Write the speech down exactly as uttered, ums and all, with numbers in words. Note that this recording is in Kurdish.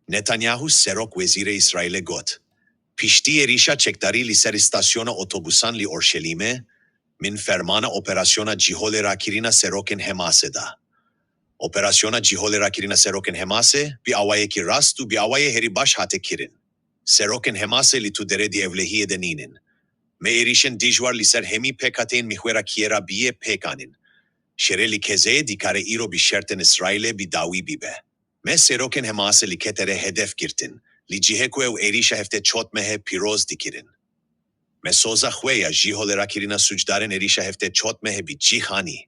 Netanyahu serok wezîrê Îsraîlê got, piştî êrîşa çekdarî li ser îstasyona otobusan li Orşelîmê, min fermana operasyona cîholêrakirina serokên Hemasê da. Operasyona cîholêrakirina serokên Hemasê bi awayekî rast û bi awayê herî baş hate kirin. Serokên Hemasê li tu derê di ewlehiyê de nînin. Me êrîşên dijwar li ser hemî pêkhateyên mîhwera Kiyê ra bîyê pêk anîn. Şerê li Kezeyê dikare îro bi şertên Îsraîlê bi dawî bibe. Me serokên Hemasê li Keterê hedef girtin, li cihê ku ew êrîşa heftê çotmehê pîroz dikirin. Me soza xwe ya cîholêrakirina sûcdarên êrîşa heftê çotmehê bi cih anî.